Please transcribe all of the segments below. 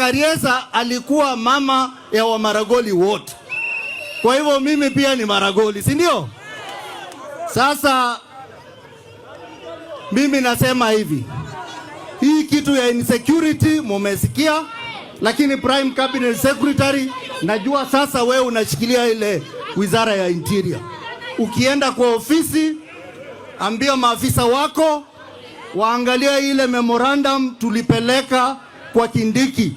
Kariesa alikuwa mama ya Wamaragoli wote. Kwa hivyo mimi pia ni Maragoli, si ndio? Sasa mimi nasema hivi, hii kitu ya insecurity mumesikia, lakini Prime Cabinet Secretary, najua sasa wewe unashikilia ile wizara ya Interior. Ukienda kwa ofisi, ambia maafisa wako waangalie ile memorandum tulipeleka kwa Kindiki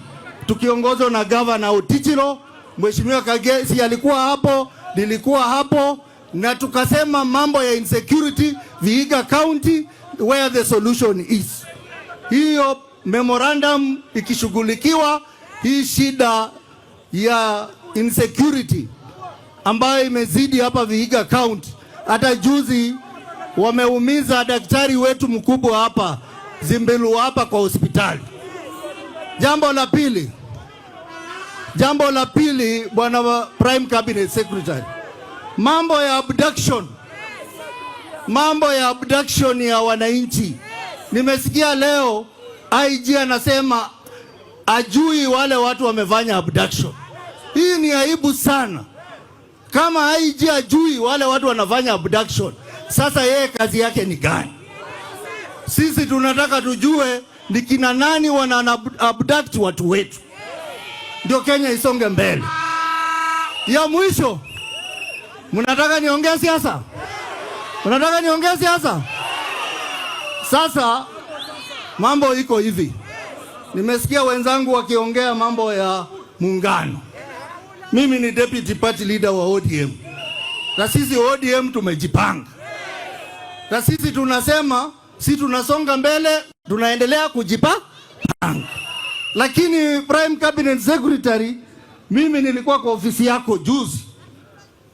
tukiongozwa na Governor Ottichilo. Mheshimiwa Kagesi alikuwa hapo, nilikuwa hapo, na tukasema mambo ya insecurity Vihiga County, where the solution is. Hiyo memorandum ikishughulikiwa, hii shida ya insecurity ambayo imezidi hapa Vihiga County, hata juzi wameumiza daktari wetu mkubwa hapa Zimbilu hapa kwa hospitali. Jambo la pili, bwana Prime Cabinet Secretary, mambo ya abduction ya wananchi. Nimesikia leo IG anasema ajui wale watu wamefanya abduction. Hii ni aibu sana. Kama IG ajui wale watu wanafanya abduction, sasa yeye kazi yake ni gani? Sisi tunataka tujue ni kina nani wana abduct watu wetu, ndio Kenya isonge mbele. Ya mwisho, mnataka niongee siasa? Mnataka niongee siasa? Sasa mambo iko hivi, nimesikia wenzangu wakiongea mambo ya muungano. Mimi ni deputy party leader wa ODM, na sisi ODM tumejipanga, na sisi tunasema si tunasonga mbele, tunaendelea kujipanga. Lakini Prime Cabinet Secretary, mimi nilikuwa kwa ofisi yako juzi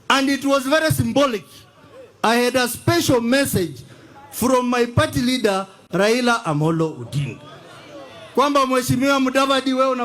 and it was very symbolic. I had a special message from my party leader, Raila Amolo Odinga, kwamba Mheshimiwa Mudavadi, wewe una